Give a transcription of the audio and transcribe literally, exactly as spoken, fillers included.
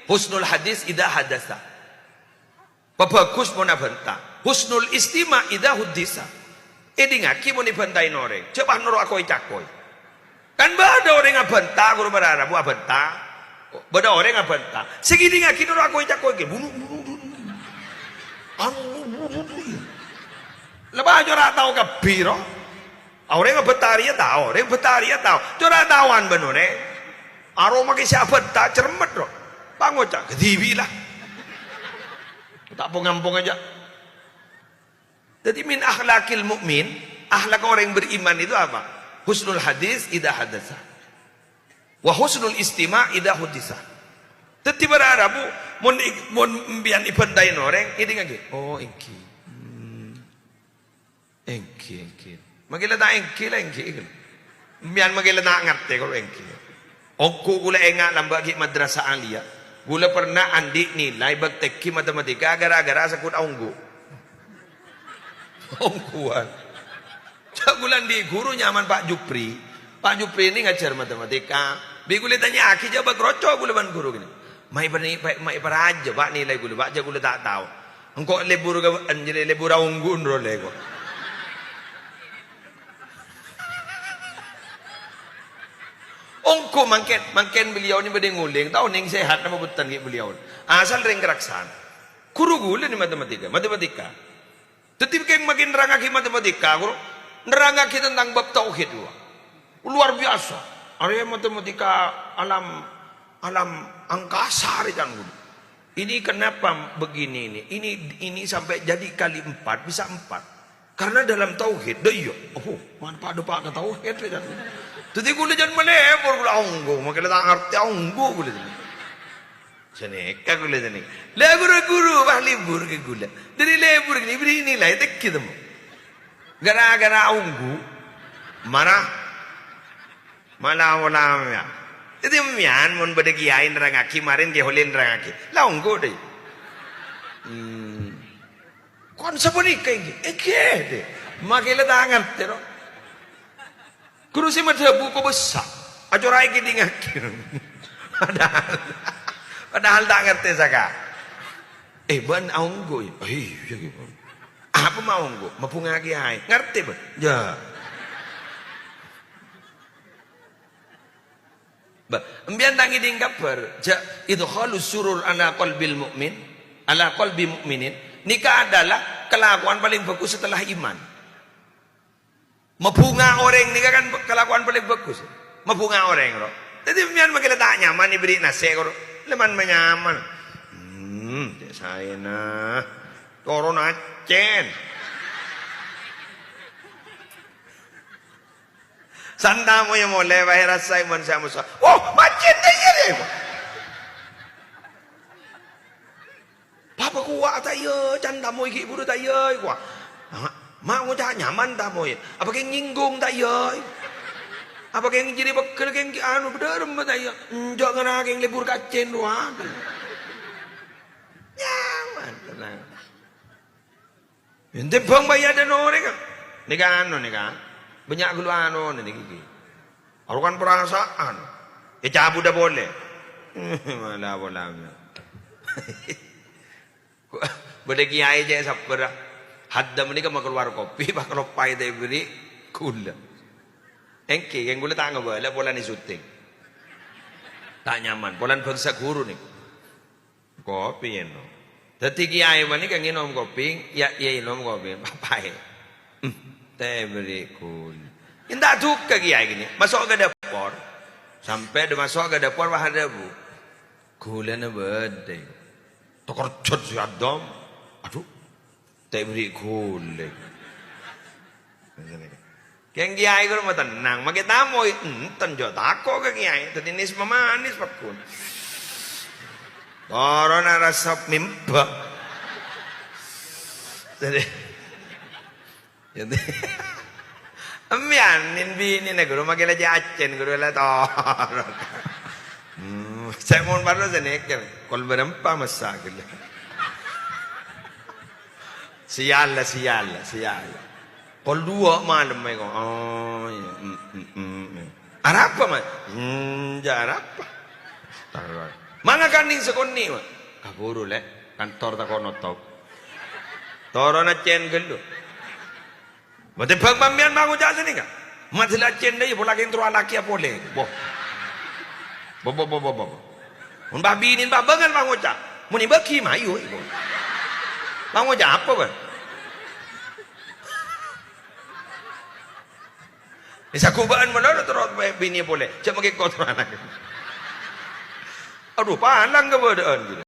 Husnul hadis idza hadasa. Pabhâghus mon abhânta. Husnul istima' idza huddisa. Èdingngaghi mon èbhântaè orèng. Jhâ' pas noro' akoy-cakoy. Kan bâdâ orèng abhânta, ghuru, bârâ rabu abhânta. Bâdâ orèng abhânta. Sè èdingngaghi noro' akoy-cakoy, ghi, bunu, bunu, bunu. Anu, bunu, bunu, bunu. Lè bâ' cora' tao kabbhi, ro. Orèng abhânta rèya tao, orèng abhânta rèya tao. Cora' taowan bân orèng. Aromake sè abhânta cermet, ro. Pangoca', "Kadibi' la." Ta' pong-ampong aja. Jadi, min akhlakil mu'min, akhlak orang beriman itu apa? Husnul hadis idza hadasa. Wa husnul istima' idza hudisa. Daddi, para rabu, mon, mon empèyan èbhântaè orèng, èdingngaghi. Oh, èngghi. Hmm. Èngghi, èngghi. Mangkèla ta' èngghi la èngghi. Empèyan mangkèla ta' ngartè karo èngghi. Ongghu ghulâ enga' lambâ' ghi' madrasah aliyah. Ghulâ pernah andi' nilai bâktèghi matematika ghârâ-ghârâ sakut aongghu. Ongghuwân. Jhâ' ghulâ andi' ghuru nyamana Pa' Jupri. Pa' Jupri nè ngajhâr matematika. Bi' ghulâ ètanya'aghi jhâ' bâk roco' ghulâ bân ghuru ghânèka. Ma' èpani-, pa-, ma' èparajâ, Pa', nilai ghulâ, Pa', jhâ' ghulâ ta' tao. Engko' lebur ka, enjâ' lebur aongghu ro lè ko. Ongghu mangkèn, mangkèn beliau nè bâdâ ngolèng, ta' onèng sehat napa bhunten ghi' beliau. Asal rèng Karaksana. Ghuru ghulâ nè matematika, matematika. Daddi kèng makin nerrangngaghi matematika, ghuru. Nerrangngaghi tentang bab tauhid, ghuru. Luar biasa. Arèya matematika alam, alam angkasa, rè, can ghuru. Ini kenapa begini ini? Ini, ini sampai jadi kali empat, bisa empat. Karena dalam tauhid, dah iya. Oh, manfaat depa' ka tauhid, rè, can. Daddi ghulâ jhân malebur, ghulâ ongghu, mangkèla ta' ngartè ongghu ghulâ. Sanèka ghulâ sanèka. La ghuru-ghuru pas lebur ka ghulâ. Dâri lebur ghânèka èberri' nilai tèngghi temmo. Ghârâ-ghârâ ongghu. Mara. Mala-mala ya. Daddi empèyan mon bâdâ kiyaè nerrangngaghi, marèn Kè Holil nerrangngaghi. La ongghu dâ. Hmm. Kon sapanèka èngghi? Èngghi, dâ. Mangkèla ta' ngartè, ro. Ghuru sè madhâbu kobâsa, acora'è kèdingngaghi. Padahal, padahal ta' ngartè saka. Eh, bâ'na aongghu, ya? Oh, iyâ, iyâ. Apa ma' aongghu? Mabhunga'aghi aè. Ngartè, bâ'na? Ya. Bâ, empèyan ta' ngèdhing kabhâr, jhâ' idkhalus surur ala qalbil mu'min, ala qalbi mu'minin. Nèka adalah kelakuan paling bagus setelah iman. Mabhunga orèng nèka kan kelakuan paling bagus. Mabhunga orèng, ro. Daddi, empèyan mangkèla ta' nyaman èberri' nasè', ro. Lèman manyaman. Hmm, cè' saèna. Toron accèn. San tamoy molè, bâ'na rasaè mon sè amoso. Oh, maccèn ta' iyâ, rè? Papa kowa ta' iyâ, can tamoy ghi' buru ta' iyâ, kowa. Ma-, ma' ngoca' nyaman tamoy. Apa kèng nyinggung ta' iyâ? Apa kèng jârèya pegghel kèng anu bâdâ remma ta' iyâ? Enjâ' ngara kèng lebur ka accèn rowa. Nyaman, tenang. Ente bang bâjâ dâ' orèng, ah. Nèka anu, nèka. Bânnya' ghâllu anu, nèka ghi. Arokan perasaan. Ècabut dâ' polè. Mala polana. Bâdâ kiyaè cè' sabbhâr, ah. Haddam nèka makalowar kopi, pas kaloppaè ta' èberri' ghulâ. Èngghi, kèng ghulâ ta' ngabâlâ polana syuting. Ta' nyaman, polana bhângsa ghuru nèka. Kopi ènom. Daddi kiyaè panèka ngènom kopi, ya, ya ènom kopi, papaè. Hmm, ta' èberri' ghulâ. Ènta' duka kiyaè ghânèka, maso' ka dâpor. Sampè' dâ-, maso' ka dâpor, pas adhâbu, "Ghulâna bâdâ." Takerjhât sè adhâm. Adhu. Ta' èberri' ghulâ. Kèng kiyaè ghuru ma' tennang, makè tamoy, enten jhâ' tako' ka kiyaè. Daddi nès-mamanès pagghun. Toronna rassa mimba. Daddi, daddi, empèyan, nèn binèna ghuru makè la cè' accèn ghuru la toron. Hmm, sè mon parlo sè nèkèr, kol bârâmpa massa ghellâ'. Sèyalla, sèyalla, sèyalla. Kol duwâ' malem, ko. Oh, iyâ. Mm, mm, mm, mm. Arapa, Mas? Hmm, jhâ' arapa. Taroy. Manga kanèng sakonè', Pak. Kabhuru, Lè'. Kantor tako' notop. Toronna cèn ghâllu. Bâdâ bhâng sampèyan pangoca' sanèka. Masalah cèn dhâ' iyâ polana kèng terro alakèya polè. Bo. Bo, bo, bo, bo, bo. Mon bâbinèn bâbângan pangoca'. Mon èbâghi mayu. Pangoca' apa, Bân? Èsagubâ'ân malolo terro binè polè. Jhâ' makè kotoran. Adhu, palang kabâdâ'ân, gitu.